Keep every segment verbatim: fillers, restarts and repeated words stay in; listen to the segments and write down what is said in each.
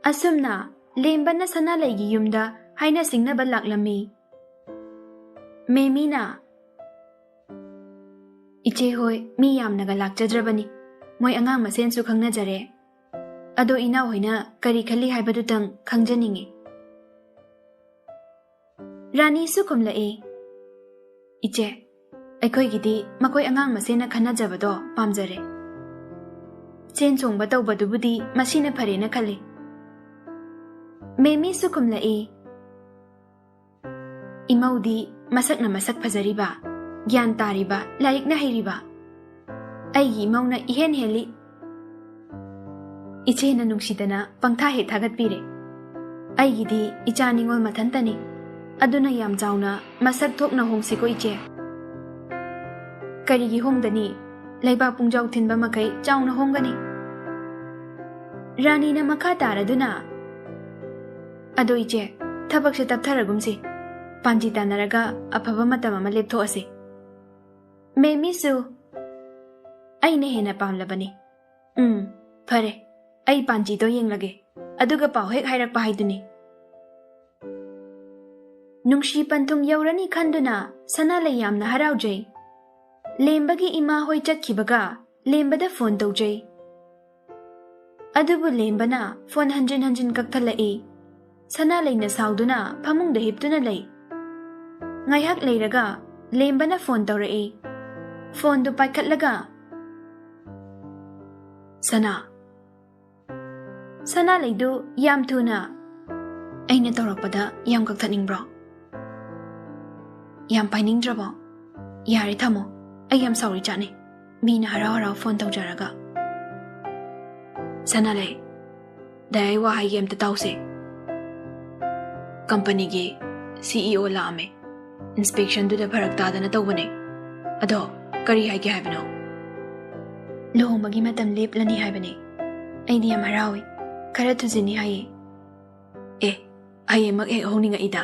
ꯑꯁꯨꯝꯅ ꯂꯦꯝꯕꯅ ꯁꯅꯥꯂꯩꯒꯤ ꯌꯨꯝꯗ ꯍꯥꯏꯅ ꯁꯤꯡꯅꯕ ꯂꯥꯛꯂꯝꯃꯤ꯫ ꯃꯦꯃꯤꯅ, "ꯏꯆꯦ ꯍꯣꯏ ꯃꯤ ꯌꯥꯝꯅꯒ ꯂꯥꯛꯆꯗ꯭ꯔꯕꯅꯤ꯫ ꯃꯣꯏ ꯑꯉꯥꯡ ꯃꯁꯦꯟꯁꯨ ꯈꯪꯅꯖꯔꯦ꯫ ꯑꯗꯣ ꯏꯅꯥꯎ ꯍꯣꯏꯅ ꯀꯔꯤ ꯈꯜꯂꯤ ꯍꯥꯏꯕꯗꯨꯇꯪ ꯈꯪꯖꯅꯤꯡꯉꯤ꯫" ꯔꯥꯅꯤꯁꯨ ꯈꯨꯝꯂꯛꯏ, "ꯏꯆꯦ, ꯑꯩꯈꯣꯏꯒꯤꯗꯤ ꯃꯈꯣꯏ ꯑꯉꯥꯡ ꯃꯁꯦꯟꯅ ꯈꯟꯅꯖꯕꯗꯣ ꯄꯥꯝꯖꯔꯦ꯫ ꯆꯦꯟ ꯆꯣꯡꯕ ꯇꯧꯕꯗꯨꯕꯨꯗꯤ ꯃꯁꯤꯅ ꯐꯔꯦꯅ ꯈꯜꯂꯤ꯫" ꯃꯦꯃꯤꯁꯨ ꯈꯨꯝꯂꯛꯏ, "ꯏꯃꯧꯗꯤ ꯃꯁꯛꯅ ꯃꯁꯛ ꯐꯖꯔꯤꯕ, ꯒ꯭ꯌꯥꯟ ꯇꯥꯔꯤꯕ, ꯂꯥꯏꯔꯤꯛꯅ ꯍꯩꯔꯤꯕ꯫ ꯑꯩꯒꯤ ꯏꯃꯧꯅ ꯏꯍꯦꯟ ꯍꯦꯜꯂꯤ꯫" ꯏꯆꯦꯅ ꯅꯨꯡꯁꯤꯗꯅ ꯄꯪꯊꯥ ꯍꯦꯛ ꯊꯥꯒꯠꯄꯤꯔꯦ꯫ "ꯑꯩꯒꯤꯗꯤ ꯏꯆꯥ ꯅꯤꯉꯣꯜ ꯃꯊꯟꯇꯅꯤ꯫ ꯑꯗꯨꯅ ꯌꯥꯝ ꯆꯥꯎꯅ ꯃꯁꯛ ꯊꯣꯛꯅ ꯍꯣꯡꯁꯤꯀꯣ ꯏꯆꯦ꯫" "ꯀꯔꯤꯒꯤ ꯍꯣꯡꯗꯅꯤ? ꯂꯩꯕꯥꯛ ꯄꯨꯡꯖꯥꯎ ꯊꯤꯟꯕ ꯃꯈꯩ ꯆꯥꯎꯅ ꯍꯣꯡꯒꯅꯤ꯫" ꯔꯥꯅꯤꯅ ꯃꯈꯥ ꯇꯥꯔꯗꯨꯅ, "ꯑꯗꯣ ꯏꯆꯦ, ꯊꯕꯛꯁꯦ ꯇꯞꯊꯔꯒꯨꯝꯁꯤ꯫ ꯄꯥꯟꯖꯤ ꯇꯥꯟꯅꯔꯒ ꯑꯐꯕ ꯃꯇꯝ ꯑꯃ ꯂꯦꯞꯊꯣꯛꯑꯁꯤ꯫" ꯃꯦꯃꯤꯁꯨ, "ꯑꯩꯅ ꯍꯦꯟꯅ ꯄꯥꯝꯂꯕꯅꯤ꯫ ꯎꯝ, ꯐꯔꯦ, ꯑꯩ ꯄꯥꯟꯖꯤꯗꯣ ꯌꯦꯡꯂꯒꯦ, ꯑꯗꯨꯒ ꯄꯥꯎ ꯍꯦꯛ ꯍꯥꯏꯔꯛꯄ ꯍꯥꯏꯗꯨꯅꯤ꯫" ꯅꯨꯡꯁꯤ ꯄꯟꯊꯨꯡ ꯌꯧꯔꯅꯤ ꯈꯟꯗꯨꯅ ꯁꯅꯥꯂꯩ ꯌꯥꯝꯅ ꯍꯔꯥꯎꯖꯩ꯫ ꯂꯦꯝꯕꯒꯤ ꯏꯃꯥ ꯍꯣꯏ ꯆꯠꯈꯤꯕꯒ ꯂꯦꯝꯕꯗ ꯐꯣꯟ ꯇꯧꯖꯩ꯫ ꯑꯗꯨꯕꯨ ꯂꯦꯝꯕꯅ ꯐꯣꯟ ꯍꯟꯖꯤꯟ ꯍꯟꯖꯤꯟ ꯀꯛꯊꯠꯂꯛꯏ꯫ ꯁꯅꯥꯂꯩꯅ ꯁꯥꯎꯗꯨꯅ ꯐꯃꯨꯡꯗ ꯍꯤꯞꯇꯨꯅ ꯂꯩ꯫ ꯉꯥꯏꯍꯥꯛ ꯂꯩꯔꯒ ꯂꯦꯝꯕꯅ ꯐꯣꯟ ꯇꯧꯔꯛꯏ꯫ ꯐꯣꯟꯗꯨ ꯄꯥꯏꯈꯠꯂꯒ, "ꯁꯅꯥ, ꯁꯅꯥꯂꯩꯗꯨ ꯌꯥꯝ ꯊꯨꯅ ꯑꯩꯅ ꯇꯧꯔꯛꯄꯗ ꯌꯥꯝ ꯀꯛꯊꯠꯅꯤꯡꯕ꯭ꯔꯣ? ꯌꯥꯝ ꯄꯥꯏꯅꯤꯡꯗ꯭ꯔꯕꯣ? ꯌꯥꯔꯦ, ꯊꯝꯃꯣ꯫ ꯑꯩ ꯌꯥꯝ ꯁꯥꯎꯔꯤ ꯆꯥꯠꯅꯤ, ꯃꯤꯅ ꯍꯔꯥꯎ ꯍꯔꯥꯎ ꯐꯣꯟ ꯇꯧꯖꯔꯒ꯫" "ꯁꯅꯥꯂꯩ, ꯗꯥ, ꯑꯩ ꯋꯥ ꯍꯥꯏꯒꯦ, ꯑꯝꯇ ꯇꯥꯎꯁꯦ꯫ ꯀꯝꯄꯅꯤꯒꯤ CEO ꯂꯥꯛꯑꯝꯃꯦ꯫ ꯏꯟꯁꯄꯦꯛꯁꯟꯗꯨꯗ ꯐꯔꯛ ꯇꯥꯗꯅ ꯇꯧꯕꯅꯦ꯫ ꯑꯗꯣ ꯀꯔꯤ ꯍꯥꯏꯒꯦ ꯍꯥꯏꯕꯅꯣ?" "ꯂꯨꯍꯣꯡꯕꯒꯤ ꯃꯇꯝ ꯂꯦꯞꯂꯅꯤ ꯍꯥꯏꯕꯅꯦ꯫ ꯑꯩꯗꯤ ꯌꯥꯝ ꯍꯔꯥꯎꯏ꯫ ꯈꯔ ꯊꯨꯖꯤꯟꯅꯤ ꯍꯥꯏꯌꯦ꯫" "ꯑꯦ, ꯍꯌꯦꯡꯃꯛ ꯍꯦꯛ ꯍꯧꯅꯤꯡꯉꯛꯏꯗ꯫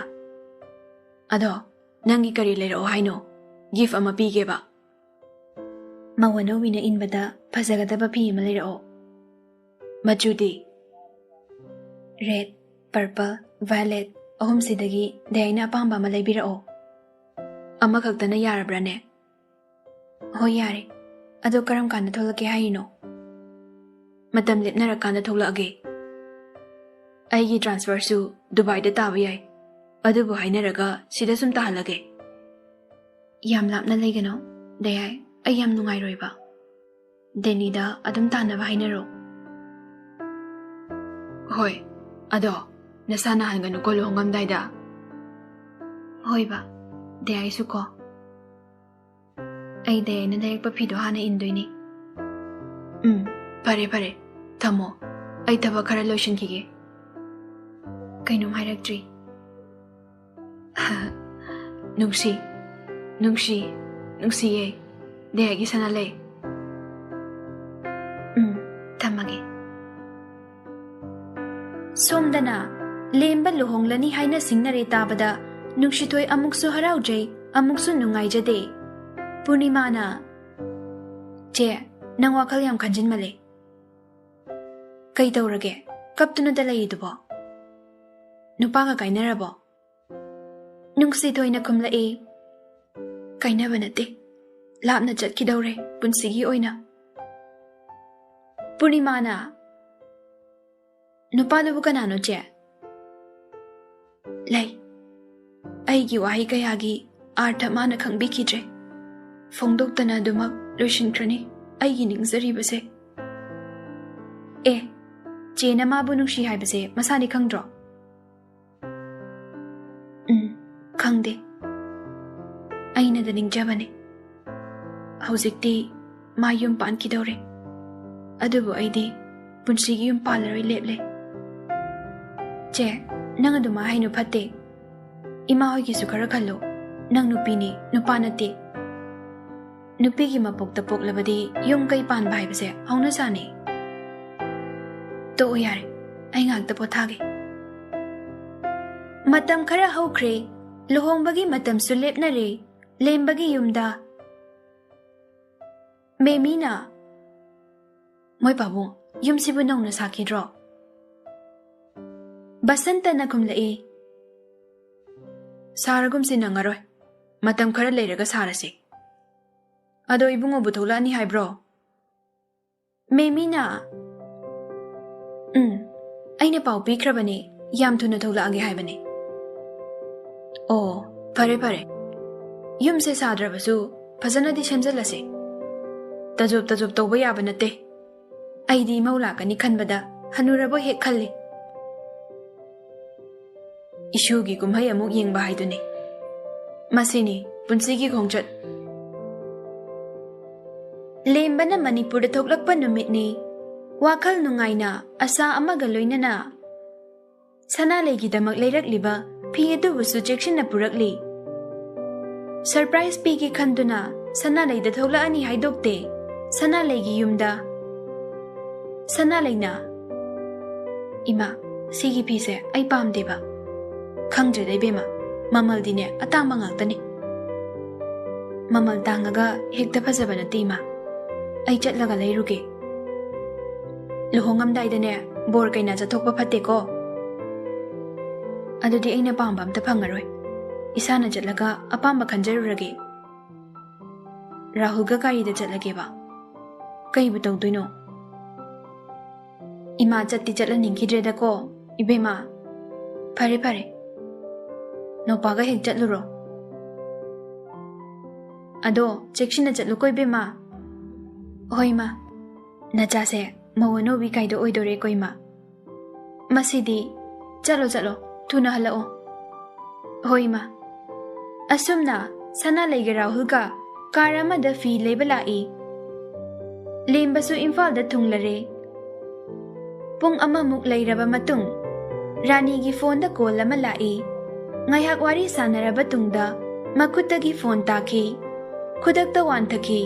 ꯑꯗꯣ ꯅꯪꯒꯤ ꯀꯔꯤ ꯂꯩꯔꯛꯑꯣ ꯍꯥꯏꯅꯣ? ꯒꯤꯐ ꯑꯃ ꯄꯤꯒꯦꯕ꯫" "ꯃꯧ ꯑꯅꯧꯕꯤꯅ ꯏꯟꯕꯗ ꯐꯖꯒꯗꯕ ꯐꯤ ꯑꯃ ꯂꯩꯔꯛꯑꯣ꯫" "ꯃꯆꯨꯗꯤ?" Red, purple, violet ꯑꯍꯨꯝꯁꯤꯗꯒꯤ ꯗꯌꯥꯏꯅ ꯑꯄꯥꯝꯕ ꯑꯃ ꯂꯩꯕꯤꯔꯛꯑꯣ꯫ ꯑꯃꯈꯛꯇꯅ ꯌꯥꯔꯕ꯭ꯔꯥꯅꯦ? ꯍꯣꯏ, ꯌꯥꯔꯦ꯫ ꯑꯗꯣ ꯀꯔꯝ ꯀꯥꯟꯗ ꯊꯣꯛꯂꯛꯀꯦ ꯍꯥꯏꯔꯤꯅꯣ? ꯃꯇꯝ ꯂꯦꯞꯅꯔꯀꯥꯟꯗ ꯊꯣꯛꯂꯛꯑꯒꯦ꯫ ꯑꯩꯒꯤ transferꯁꯨ ꯗꯨꯕꯥꯏꯗ ꯇꯥꯕ ꯌꯥꯏ꯫ ꯑꯗꯨꯕꯨ ꯍꯥꯏꯅꯔꯒ ꯁꯤꯗ ꯁꯨꯝ ꯇꯥꯍꯜꯂꯒꯦ꯫ ꯌꯥꯝ ꯂꯥꯞꯅ ꯂꯩꯒꯅꯣ, ꯗꯌꯥꯏ꯫ ꯑꯩ ꯌꯥꯝ ꯅꯨꯡꯉꯥꯏꯔꯣꯏꯕ꯫ ꯗꯦꯜꯂꯤꯗ ꯑꯗꯨꯝ ꯇꯥꯅꯕ ꯍꯥꯏꯅꯔꯣ꯫ ꯍꯣꯏ, ꯑꯗꯣ ꯅꯁꯥ ꯅꯥꯍꯟꯒꯅꯨꯀꯣ ꯂꯨꯍꯣꯡꯉꯝꯗꯥꯏꯗ꯫ ꯍꯣꯏꯕ, ꯗꯌꯥꯏꯁꯨ ꯀꯣ꯫ ꯑꯩ ꯗꯌꯥꯏꯅ ꯂꯩꯔꯛꯄ ꯐꯤꯗꯣ ꯍꯥꯟꯅ ꯏꯟꯗꯣꯏꯅꯤ꯫ ꯎꯝ, ꯐꯔꯦ, ꯐꯔꯦ꯫ ꯊꯝꯃꯣ꯫ ꯑꯩ ꯊꯕꯛ ꯈꯔ ꯂꯣꯏꯁꯤꯟꯈꯤꯒꯦ꯫ ꯀꯩꯅꯣꯝ ꯍꯥꯏꯔꯛꯇ꯭ꯔꯤ꯫ ꯅꯨꯡꯁꯤ, ꯅꯨꯡꯁꯤ, ꯅꯨꯡꯁꯤꯌꯦ꯫ ꯗꯌꯥꯏꯒꯤ ꯁꯅꯥ ꯂꯩ꯫ ꯎꯝ, ꯊꯝꯃꯒꯦ꯫ ꯁꯣꯝꯗꯅ ꯂꯦꯝꯕ ꯂꯨꯍꯣꯡꯂꯅꯤ ꯍꯥꯏꯅ ꯁꯤꯡꯅꯔꯦ ꯇꯥꯕꯗ ꯅꯨꯡꯁꯤꯊꯣꯏ ꯑꯃꯨꯛꯁꯨ ꯍꯔꯥꯎꯖꯩ, ꯑꯃꯨꯛꯁꯨ ꯅꯨꯡꯉꯥꯏꯖꯗꯦ꯫ ꯄꯨꯔꯅꯤꯃꯥꯅ, "ꯆꯦ, ꯅꯪ ꯋꯥꯈꯜ ꯌꯥꯝ ꯈꯟꯖꯤꯟꯃꯜꯂꯦ꯫ ꯀꯩ ꯇꯧꯔꯒꯦ? ꯀꯞꯇꯨꯅꯇ ꯂꯩꯔꯤꯗꯨꯕꯣ? ꯅꯨꯄꯥꯒ ꯀꯥꯏꯅꯔꯕꯣ?" ꯅꯨꯡꯁꯤꯊꯣꯏꯅ ꯈꯨꯝꯂꯛꯏ, "ꯀꯥꯏꯅꯕ ꯅꯠꯇꯦ, ꯂꯥꯞꯅ ꯆꯠꯈꯤꯗꯧꯔꯦ ꯄꯨꯟꯁꯤꯒꯤ ꯑꯣꯏꯅ꯫" ꯄꯨꯔꯅꯤꯃꯥꯅ, "ꯅꯨꯄꯥꯗꯨꯕꯨ ꯀꯅꯥꯅꯣ, ꯆꯦ?" ꯂꯩ꯫ ꯑꯩꯒꯤ ꯋꯥꯍꯩ ꯀꯌꯥꯒꯤ ꯑꯥꯔꯊ ꯃꯥꯅ ꯈꯪꯕꯤꯈꯤꯗ꯭ꯔꯦ꯫ ꯐꯣꯡꯗꯣꯛꯇꯅ ꯑꯗꯨꯃꯛ ꯂꯣꯏꯁꯤꯟꯈ꯭ꯔꯅꯤ ꯑꯩꯒꯤ ꯅꯤꯡꯖꯔꯤꯕꯁꯦ꯫ ꯑꯦ, ꯆꯦꯅ ꯃꯥꯕꯨ ꯅꯨꯡꯁꯤ ꯍꯥꯏꯕꯁꯦ ꯃꯁꯥꯗꯤ ꯈꯪꯗ꯭ꯔꯣ? ꯎꯝ, ꯈꯪꯗꯦ꯫ ꯑꯩꯅꯗ ꯅꯤꯡꯖꯕꯅꯦ꯫ ꯍꯧꯖꯤꯛꯇꯤ ꯃꯥ ꯌꯨꯝ ꯄꯥꯟꯈꯤꯗꯧꯔꯦ꯫ ꯑꯗꯨꯕꯨ ꯑꯩꯗꯤ ꯄꯨꯟꯁꯤꯒꯤ ꯌꯨꯝ ꯄꯥꯜꯂꯔꯣꯏ ꯂꯦꯞꯂꯦ꯫ ꯆꯦ, ꯅꯪ ꯑꯗꯨꯃꯥꯏ ꯍꯥꯏꯅꯨ, ꯐꯠꯇꯦ꯫ ꯏꯃꯥ ꯍꯣꯏꯒꯤꯁꯨ ꯈꯔ ꯈꯜꯂꯨ꯫ ꯅꯪ ꯅꯨꯄꯤꯅꯤ, ꯅꯨꯄꯥ ꯅꯠꯇꯦ꯫ ꯅꯨꯄꯤꯒꯤ ꯃꯄꯣꯛꯇ ꯄꯣꯛꯂꯕꯗꯤ ꯌꯨꯝ ꯀꯩ ꯄꯥꯟꯕ ꯍꯥꯏꯕꯁꯦ ꯍꯧꯅꯁꯥꯅꯤ꯫ ꯇꯣꯛꯑꯣ ꯌꯥꯔꯦ, ꯑꯩ ꯉꯥꯛꯇ ꯄꯣꯊꯥꯒꯦ꯫ ꯃꯇꯝ ꯈꯔ ꯍꯧꯈ꯭ꯔꯦ, ꯂꯨꯍꯣꯡꯕꯒꯤ ꯃꯇꯝꯁꯨ ꯂꯦꯞꯅꯔꯦ꯫ ꯂꯦꯝꯕꯒꯤ ꯌꯨꯝꯗ ꯃꯦꯃꯤꯅ, "ꯃꯣꯏ ꯄꯥꯕꯨꯡ, ꯌꯨꯝꯁꯤꯕꯨ ꯅꯧꯅ ꯁꯥꯈꯤꯗ꯭ꯔꯣ?" ꯕꯁꯟꯇꯅ ꯈꯨꯝꯂꯛꯏ, "ꯁꯥꯔꯒꯨꯝꯁꯤ, ꯅꯪꯉꯔꯣꯏ꯫ ꯃꯇꯝ ꯈꯔ ꯂꯩꯔꯒ ꯁꯥꯔꯁꯤ꯫ ꯑꯗꯣ ꯏꯕꯨꯡꯉꯣꯕꯨ ꯊꯣꯛꯂꯛꯑꯅꯤ ꯍꯥꯏꯕ꯭ꯔꯣ?" ꯃꯦꯃꯤꯅ, "ꯎꯝ, ꯑꯩꯅ ꯄꯥꯎ ꯄꯤꯈ꯭ꯔꯕꯅꯤ, ꯌꯥꯝ ꯊꯨꯅ ꯊꯣꯛꯂꯛꯑꯒꯦ ꯍꯥꯏꯕꯅꯤ꯫" "ꯑꯣ, ꯐꯔꯦ ꯐꯔꯦ꯫ ꯌꯨꯝꯁꯦ ꯁꯥꯗ꯭ꯔꯕꯁꯨ ꯐꯖꯅꯗꯤ ꯁꯦꯝꯖꯤꯜꯂꯁꯦ꯫ ꯇꯖꯣꯞ ꯇꯖꯣꯞ ꯇꯧꯕ ꯌꯥꯕ ꯅꯠꯇꯦ꯫ ꯑꯩꯗꯤ ꯏꯃꯧ ꯂꯥꯛꯀꯅꯤ ꯈꯟꯕꯗ ꯍꯅꯨꯔꯕꯣꯏ ꯍꯦꯛ ꯈꯜꯂꯤ꯫" ꯏꯁꯨꯒꯤ ꯀꯨꯝꯍꯩ ꯑꯃꯨꯛ ꯌꯦꯡꯕ ꯍꯥꯏꯗꯨꯅꯤ꯫ ꯃꯁꯤꯅꯤ ꯄꯨꯟꯁꯤꯒꯤ ꯈꯣꯡꯆꯠ꯫ ꯂꯦꯝꯕꯅ ꯃꯅꯤꯄꯨꯔꯗ ꯊꯣꯛꯂꯛꯄ ꯅꯨꯃꯤꯠꯅꯤ꯫ ꯋꯥꯈꯜ ꯅꯨꯡꯉꯥꯏꯅ, ꯑꯁꯥ ꯑꯃꯒ ꯂꯣꯏꯅꯅ ꯁꯅꯥꯂꯩꯒꯤꯗꯃꯛ ꯂꯩꯔꯛꯂꯤꯕ ꯐꯤ ꯑꯗꯨꯕꯨꯁꯨ ꯆꯦꯛꯁꯤꯟꯅ ꯄꯨꯔꯛꯂꯤ꯫ ꯁꯔꯄ꯭ꯔꯥꯏꯖ ꯄꯤꯒꯦ ꯈꯟꯗꯨꯅ ꯁꯅꯥꯂꯩꯗ ꯊꯣꯛꯂꯛꯑꯅꯤ ꯍꯥꯏꯗꯣꯛꯇꯦ꯫ ꯁꯅꯥꯂꯩꯒꯤ ꯌꯨꯝꯗ꯫ ꯁꯅꯥꯂꯩꯅ, "ꯏꯃꯥ, ꯁꯤꯒꯤ ꯐꯤꯁꯦ ꯑꯩ ꯄꯥꯝꯗꯦꯕ꯫ ꯈꯪꯗ꯭ꯔꯦꯗ ꯏꯕꯦꯝꯃ, ꯃꯃꯜꯗꯤꯅꯦ ꯑꯇꯥꯡꯕ ꯉꯥꯛꯇꯅꯤ꯫" "ꯃꯃꯜ ꯇꯥꯡꯉꯒ ꯍꯦꯛꯇ ꯐꯖꯕ ꯅꯠꯇꯦ ꯏꯃꯥ꯫ ꯑꯩ ꯆꯠꯂꯒ ꯂꯩꯔꯨꯒꯦ꯫ ꯂꯨꯍꯣꯡꯉꯝꯗꯥꯏꯗꯅꯦ ꯕꯣꯔ ꯀꯩꯅꯥ ꯆꯠꯊꯣꯛꯄ ꯐꯠꯇꯦꯀꯣ꯫ ꯑꯗꯨꯗꯤ ꯑꯩꯅ ꯄꯥꯝꯕ ꯑꯝꯇ ꯐꯪꯉꯔꯣꯏ꯫ ꯏꯁꯥꯅ ꯆꯠꯂꯒ ꯑꯄꯥꯝꯕ ꯈꯟꯖꯔꯨꯔꯒꯦ꯫ ꯔꯥꯍꯨꯜꯒ ꯒꯥꯔꯤꯗ ꯆꯠꯂꯒꯦꯕ꯫ ꯀꯩꯕꯨ ꯇꯧꯗꯣꯏꯅꯣ?" "ꯏꯃꯥ ꯆꯠꯇꯤ ꯆꯠꯍꯟꯅꯤꯡꯈꯤꯗ꯭ꯔꯦꯗꯀꯣ ꯏꯕꯦꯝꯃ꯫ ꯐꯔꯦ ꯐꯔꯦ, ꯅꯧꯄꯥꯒ ꯍꯦꯛ ꯆꯠꯂꯨꯔꯣ꯫ ꯑꯗꯣ ꯆꯦꯛꯁꯤꯟꯅ ꯆꯠꯂꯨꯀꯣ ꯏꯕꯦꯝꯃ꯫" "ꯍꯣꯏ ꯏꯃꯥ꯫ ꯅꯆꯥꯁꯦ ꯃꯧ ꯑꯅꯧꯕꯤ ꯀꯥꯏꯗꯣ ꯑꯣꯏꯗꯣꯔꯦꯀꯣ ꯏꯃꯥ꯫ ꯃꯁꯤꯗꯤ, ꯆꯠꯂꯣ ꯆꯠꯂꯣ, ꯊꯨꯅ ꯍꯜꯂꯛꯑꯣ꯫" "ꯍꯣꯏ ꯏꯃꯥ꯫" ꯑꯁꯨꯝꯅ ꯁꯅꯥꯂꯩꯒ ꯔꯥꯍꯨꯜꯒ ꯀꯥꯔ ꯑꯃꯗ ꯐꯤ ꯂꯩꯕ ꯂꯥꯛꯏ꯫ ꯂꯦꯝꯕꯁꯨ ꯏꯝꯐꯥꯜꯗ ꯊꯨꯡꯂꯔꯦ꯫ ꯄꯨꯡ ꯑꯃꯃꯨꯛ ꯂꯩꯔꯕ ꯃꯇꯨꯡ, ꯔꯥꯅꯤꯒꯤ ꯐꯣꯟꯗ ꯀꯣꯜ ꯑꯃ ꯂꯥꯛꯏ꯫ ꯉꯥꯏꯍꯥꯛ ꯋꯥꯔꯤ ꯁꯥꯟꯅꯔꯕ ꯇꯨꯡꯗ, ꯃꯈꯨꯠꯇꯒꯤ ꯐꯣꯟ ꯇꯥꯈꯤ꯫ ꯈꯨꯗꯛꯇ ꯋꯥꯟꯊꯈꯤ꯫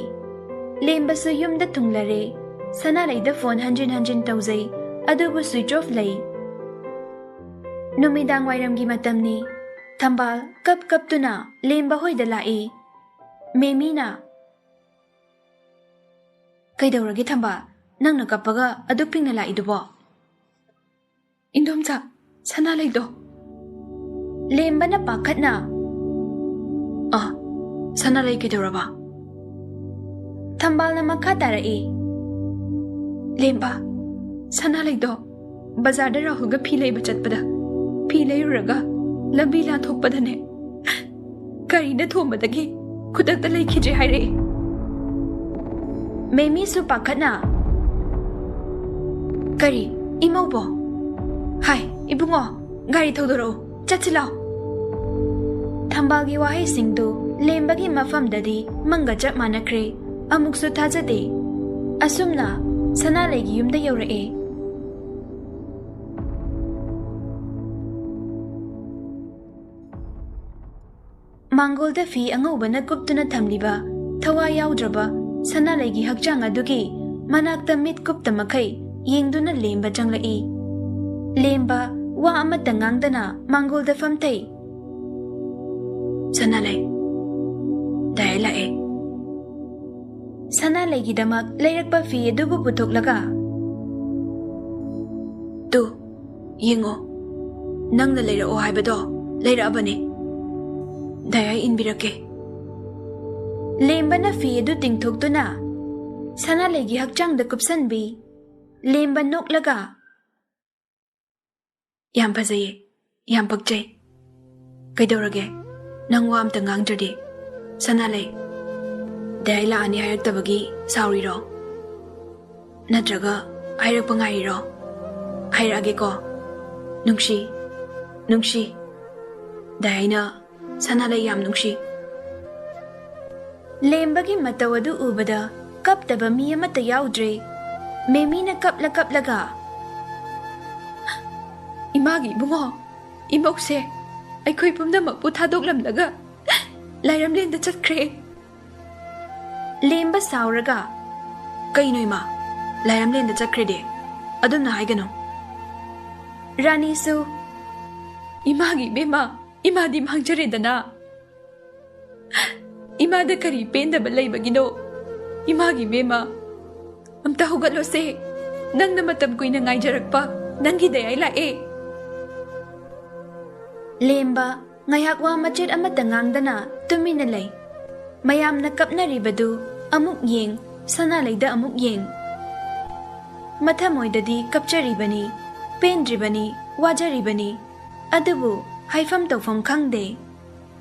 ꯂꯦꯝꯕꯁꯨ ꯌꯨꯝꯗ ꯊꯨꯡꯂꯔꯦ꯫ ꯁꯅꯥꯂꯩꯗ ꯐꯣꯟ ꯍꯟꯖꯤꯟ ꯍꯟꯖꯤꯟ ꯇꯧꯖꯩ, ꯑꯗꯨꯕꯨ ꯁ꯭ꯋꯤꯆ ꯑꯣꯐ ꯂꯩ꯫ ꯅꯨꯃꯤꯗꯥꯡ ꯋꯥꯏꯔꯝꯒꯤ ꯃꯇꯝꯅꯤ꯫ ꯊꯝꯕꯥꯜ ꯀꯞ ꯀꯞꯇꯨꯅ ꯂꯦꯝꯕ ꯍꯣꯏꯗ ꯂꯥꯛꯏ꯫ ꯃꯦꯃꯤꯅ, "ꯀꯩꯗꯧꯔꯒꯦ ꯊꯝꯕꯥꯜ? ꯅꯪꯅ ꯀꯞꯄꯒ ꯑꯗꯨꯛ ꯄꯤꯡꯅ ꯂꯥꯛꯏꯗꯨꯕꯣ?" "ꯏꯟꯗꯣꯝꯆꯥ, ꯁꯅꯥꯂꯩꯗꯣ꯫ ꯂꯦꯝꯕꯅ ꯄꯥꯈꯠꯅ, "ꯑ, ꯁꯅꯥꯂꯩ ꯀꯩꯗꯧꯔꯕ?" ꯊꯝꯕꯥꯜꯅ ꯃꯈꯥ ꯇꯥꯔꯛꯏ, "ꯂꯦꯝꯕ, ꯁꯅꯥꯂꯩꯗꯣ ꯕꯖꯥꯔꯗ ꯔꯥꯍꯨꯜꯒ ꯐꯤ ꯂꯩꯕ ꯆꯠꯄꯗ, ꯐꯤ ꯂꯩꯔꯨꯔꯒ ꯂꯝꯕꯤ ꯂꯥꯟꯊꯣꯛꯄꯗꯅꯦ, ꯒꯥꯔꯤꯅ ꯊꯣꯝꯕꯗꯒꯤ ꯈꯨꯗꯛꯇ ꯂꯩꯈꯤꯗ꯭ꯔꯦ" ꯍꯥꯏꯔꯛꯏ꯫ ꯃꯦꯃꯤꯁꯨ ꯄꯥꯈꯠꯅ, "ꯀꯔꯤ, ꯏꯃꯧꯕꯣ? ꯍꯥꯏ, ꯏꯕꯨꯡꯉꯣ, ꯒꯥꯔꯤ ꯊꯧꯗꯣꯔꯛꯎ, ꯆꯠꯁꯤ ꯂꯥꯎ"꯫ ꯊꯝꯕꯥꯜꯒꯤ ꯋꯥꯍꯩꯁꯤꯡꯗꯨ ꯂꯦꯝꯕꯒꯤ ꯃꯐꯝꯗꯗꯤ ꯃꯪꯒ ꯆꯞ ꯃꯥꯟꯅꯈ꯭ꯔꯦ꯫ ꯑꯃꯨꯛꯁꯨ ꯊꯥꯖꯗꯦ꯫ ꯑꯁꯨꯝꯅ ꯁꯅꯥꯂꯩꯒꯤ ꯌꯨꯝꯗ ꯌꯧꯔꯛꯑꯦ꯫ ꯃꯥꯡꯒꯣꯜꯗ ꯐꯤ ꯑꯉꯧꯕꯅ ꯀꯨꯞꯇꯨꯅ ꯊꯝꯂꯤꯕ ꯊꯋꯥꯏ ꯌꯥꯎꯗ꯭ꯔꯕ ꯁꯅꯥꯂꯩꯒꯤ ꯍꯛꯆꯥꯡ ꯑꯗꯨꯒꯤ ꯃꯅꯥꯛꯇ ꯃꯤꯠ ꯀꯨꯞꯇ ꯃꯈꯩ ꯌꯦꯡꯗꯨꯅ ꯂꯦꯝꯕ ꯆꯪꯂꯛꯏ꯫ ꯂꯦꯝꯕ ꯋꯥ ꯑꯃꯠꯇ ꯉꯥꯡꯗꯅ ꯃꯥꯡꯒꯣꯜꯗ ꯐꯝꯊꯩ꯫ "ꯁꯅꯥꯂꯩ, ꯗꯥꯏ ꯂꯥꯛꯑꯦ"꯫ ꯁꯅꯥꯂꯩꯒꯤꯗꯃꯛ ꯂꯩꯔꯛꯄ ꯐꯤ ꯑꯗꯨꯕꯨ ꯄꯨꯊꯣꯛꯂꯒ, "ꯇꯨ, ꯌꯦꯡꯉꯣ, ꯅꯪꯅ ꯂꯩꯔꯛꯑꯣ ꯍꯥꯏꯕꯗꯣ ꯂꯩꯔꯛꯑꯕꯅꯦ꯫ ꯗꯥꯏ ꯏꯟꯕꯤꯔꯛꯀꯦ"꯫ ꯂꯦꯝꯕꯅ ꯐꯤ ꯑꯗꯨ ꯇꯤꯡꯊꯣꯛꯇꯨꯅ ꯁꯅꯥꯂꯩꯒꯤ ꯍꯛꯆꯥꯡꯗ ꯀꯨꯞꯁꯟꯕꯤ꯫ ꯂꯦꯝꯕ ꯅꯣꯛꯂꯒ, "ꯌꯥꯝ ꯐꯖꯩꯌꯦ, ꯌꯥꯝ ꯄꯛꯆꯩ꯫ ꯀꯩꯗꯧꯔꯒꯦ? ꯅꯪ ꯋꯥ ꯑꯝꯇ ꯉꯥꯡꯗ꯭ꯔꯗꯤ? ꯁꯅꯥꯂꯩ, ꯗꯥꯏ ꯂꯥꯛꯑꯅꯤ ꯍꯥꯏꯔꯛꯇꯕꯒꯤ ꯁꯥꯎꯔꯤꯔꯣ? ꯅꯠꯇ꯭ꯔꯒ ꯍꯥꯏꯔꯛꯄ ꯉꯥꯏꯔꯤꯔꯣ? ꯍꯥꯏꯔꯛꯑꯒꯦꯀꯣ꯫ ꯅꯨꯡꯁꯤ, ꯅꯨꯡꯁꯤ꯫ ꯗꯥꯏꯅ ꯁꯅꯥꯂꯩ ꯌꯥꯝ ꯅꯨꯡꯁꯤ"꯫ ꯂꯦꯝꯕꯒꯤ ꯃꯇꯧ ꯑꯗꯨ ꯎꯕꯗ ꯀꯞꯇꯕ ꯃꯤ ꯑꯃꯠꯇ ꯌꯥꯎꯗ꯭ꯔꯦ꯫ ꯃꯦꯃꯤꯅ ꯀꯞꯂ ꯀꯞꯂꯒ, "ꯏꯃꯥꯒꯤ ꯏꯕꯨꯡꯉꯣ, ꯏꯃꯧꯁꯦ ꯑꯩꯈꯣꯏ ꯄꯨꯝꯅꯃꯛꯄꯨ ꯊꯥꯗꯣꯛꯂꯝꯂꯒ ꯂꯥꯏꯔꯝꯂꯦꯟꯗ ꯆꯠꯈ꯭ꯔꯦ"꯫ ꯂꯦꯝꯕ ꯁꯥꯎꯔꯒ, "ꯀꯩꯅꯣ ꯏꯃꯥ? ꯂꯥꯏꯔꯝꯂꯦꯟꯗ ꯆꯠꯈ꯭ꯔꯦꯗꯤ? ꯑꯗꯨꯝꯅ ꯍꯥꯏꯒꯅꯨ"꯫ ꯔꯥꯅꯤꯁꯨ, "ꯏꯃꯥꯒꯤ ꯏꯕꯦꯝꯃ, ꯏꯃꯥꯗꯤ ꯃꯥꯡꯖꯔꯦꯗꯅ꯫ ꯏꯃꯥꯗ ꯀꯔꯤ ꯄꯦꯟꯗꯕ ꯂꯩꯕꯒꯤꯅꯣ? ꯏꯃꯥꯒꯤ ꯏꯕꯦꯝꯃ, ꯑꯝꯇ ꯍꯧꯒꯠꯂꯣꯁꯦ꯫ ꯅꯪꯅ ꯃꯇꯝ ꯀꯨꯏꯅ ꯉꯥꯏꯖꯔꯛꯄ ꯅꯪꯒꯤ ꯗꯌꯥꯏ ꯂꯥꯛꯑꯦ"꯫ ꯂꯦꯝꯕ ꯉꯥꯏꯍꯥꯛ ꯋꯥ ꯃꯆꯦꯠ ꯑꯃꯠꯇ ꯉꯥꯡꯗꯅ ꯇꯨꯃꯤꯟꯅ ꯂꯩ꯫ ꯃꯌꯥꯝꯅ ꯀꯞꯅꯔꯤꯕꯗꯨ ꯑꯃꯨꯛ ꯌꯦꯡ, ꯁꯅꯥꯂꯩꯗ ꯑꯃꯨꯛ ꯌꯦꯡ꯫ ꯃꯊꯃꯣꯏꯗꯗꯤ ꯀꯞꯆꯔꯤꯕꯅꯤ, ꯄꯦꯟꯗ꯭ꯔꯤꯕꯅꯤ, ꯋꯥꯖꯔꯤꯕꯅꯤ꯫ ꯑꯗꯨꯕꯨ ꯍꯥꯏꯐꯝ ꯇꯧꯐꯝ ꯈꯪꯗꯦ꯫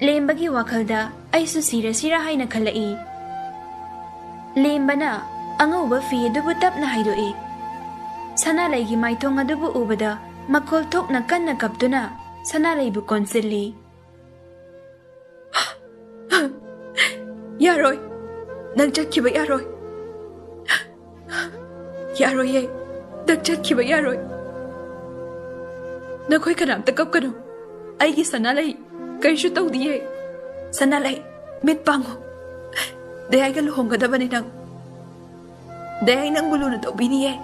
ꯂꯦꯝꯕꯒꯤ ꯋꯥꯈꯜꯗ ꯑꯩꯁꯨ ꯁꯤꯔꯁꯤꯔꯥ ꯍꯥꯏꯅ ꯈꯜꯂꯛꯏ꯫ ꯂꯦꯝꯕꯅ ꯑꯉꯧꯕ ꯐꯤ ꯑꯗꯨꯕꯨ ꯇꯞꯅ ꯍꯥꯏꯗꯣꯛꯏ꯫ ꯁꯅꯥꯂꯩꯒꯤ ꯃꯥꯏꯊꯣꯡ ꯑꯗꯨꯕꯨ ꯎꯕꯗ ꯃꯈꯣꯜ ꯊꯣꯛꯅ ꯀꯟꯅ ꯀꯞꯇꯨꯅ ꯁꯅꯥꯂꯩꯕꯨ ꯀꯣꯟꯁꯤꯜꯂꯤ꯫ "ꯌꯥꯔꯣꯏ, ꯅꯪ ꯆꯠꯈꯤꯕ ꯌꯥꯔꯣꯏ꯫ ꯌꯥꯔꯣꯏꯌꯦ, ꯅꯪ ꯆꯠꯈꯤꯕ ꯌꯥꯔꯣꯏ꯫ ꯅꯈꯣꯏ ꯀꯅꯥꯝꯇ ꯀꯞꯀꯅꯨ꯫ ꯑꯩꯒꯤ ꯁꯅꯥꯂꯩ ꯀꯩꯁꯨ ꯇꯧꯗꯤꯌꯦ꯫ ꯁꯅꯥꯂꯩ, ꯃꯤꯠ ꯄꯥꯡꯉꯨ꯫ ꯗꯌꯥꯏꯒ ꯂꯨꯍꯣꯡꯒꯗꯕꯅꯤ ꯅꯪ꯫ ꯗꯌꯥꯏ ꯅꯪꯕꯨ ꯂꯨꯅ ꯇꯧꯕꯤꯅꯤꯌꯦ꯫"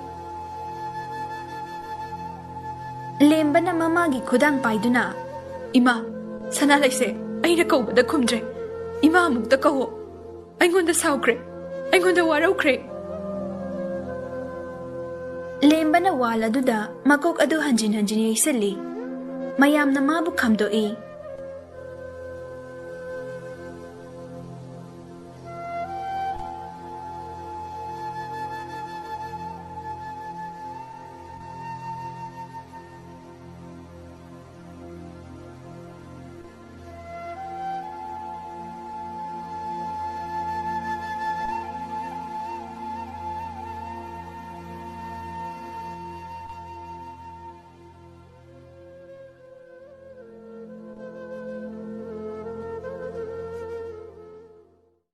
ꯂꯦꯝꯕꯅ ꯃꯃꯥꯒꯤ ꯈꯨꯗꯥꯡ ꯄꯥꯏꯗꯨꯅ, "ꯏꯃꯥ, ꯁꯅꯥꯂꯩꯁꯦ ꯑꯩꯅ ꯀꯧꯕꯗ ꯈꯨꯝꯗ꯭ꯔꯦ꯫ ꯏꯃꯥ ꯑꯃꯨꯛꯇ ꯀꯧꯋꯣ꯫ ꯑꯩꯉꯣꯟꯗ ꯁꯥꯎꯈ꯭ꯔꯦ, ꯑꯩꯉꯣꯟꯗ ꯋꯥꯔꯧꯈ꯭ꯔꯦ꯫" ꯂꯦꯝꯕꯅ ꯋꯥꯜ ꯑꯗꯨꯗ ꯃꯀꯣꯛ ꯑꯗꯨ ꯍꯟꯖꯤꯟ ꯍꯟꯖꯤꯟ ꯌꯩꯁꯤꯜꯂꯤ꯫ ꯃꯌꯥꯝꯅ ꯃꯥꯕꯨ ꯈꯥꯝꯗꯣꯛꯏ꯫